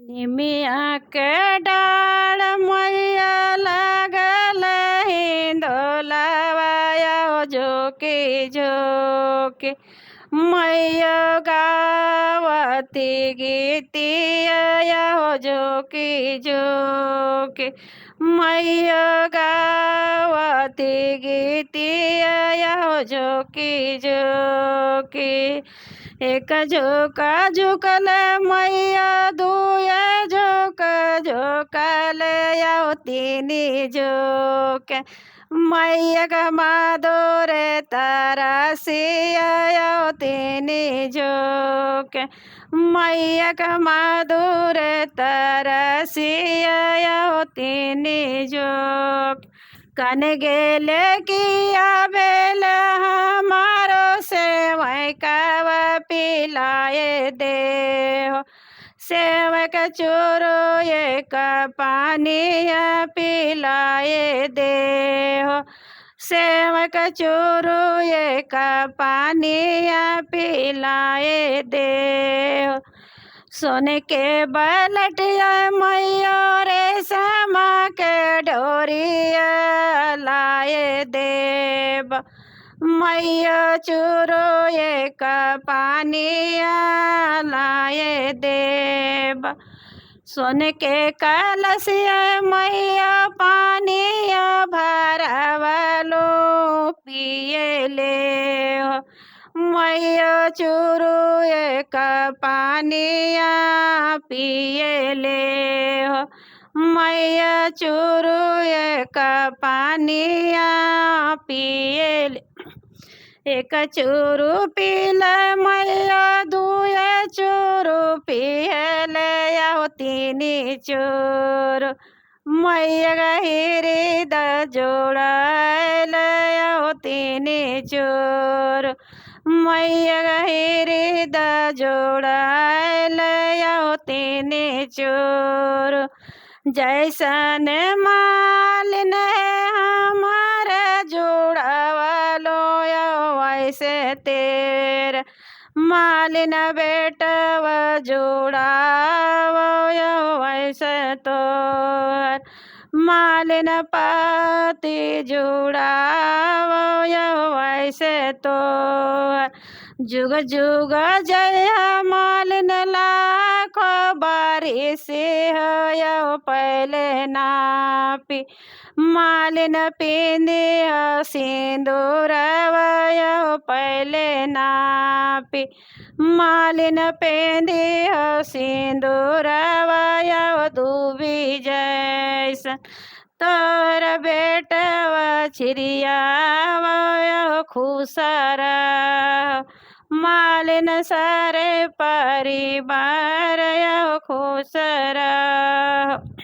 निमिया के डाढ़ मैया लागल हिंदोलवा झुकी झुकी मैया गावती गीतिया झुकी झुकी मैया गावती गीतिया झुकी झुकी। एक झुका झुकल मैया, दुए झुक झुकल यौ तीनी झुक मैया के माधुर तरसिया यौ तीनी झुक मैया के माधुर तरसिया यौ तीनी झुक। कन गेल किया भेल हमारो सेवकवा पिलाए देहो, सेवक चूरू एक पानिया पिलाए देहो, सेवक चूरू एक पानिया पिलाए देहो। सोने के बलटिया मैया रे समा के डोरिया लाए देव मैया चूरो एक पानिया लाए देव। सोने के कलसिया मैया पानिया भरवलो पिए ले हो मैया चूरू एक पानिया पिए ले हो मैया चूरू एक पानिया पिए ले। एक चूरू पीले मैया, दुए चूरू पियले यौ तीनी चूरू मैया हृदय जोड़ल यौ तीनी चूरू मैया हृदय जोड़ल यौ तीनी चूरू। जैसन मालिन हमार जोड़वलो वैसे तेर मालिन बेटव जोड़ावो वैसे तोर मालिन पति जुड़ावो वैसे तोर। जुग जुग जय मालिन लाखो बारिश हो पहले नापी मालिन पिंदी सिंदूर पहले नापी मालिन पेंदी सिंदूर दूबी जैसन तोर बेटवा छिरिया खुश रह मालिन सारे परिवार खुश रह।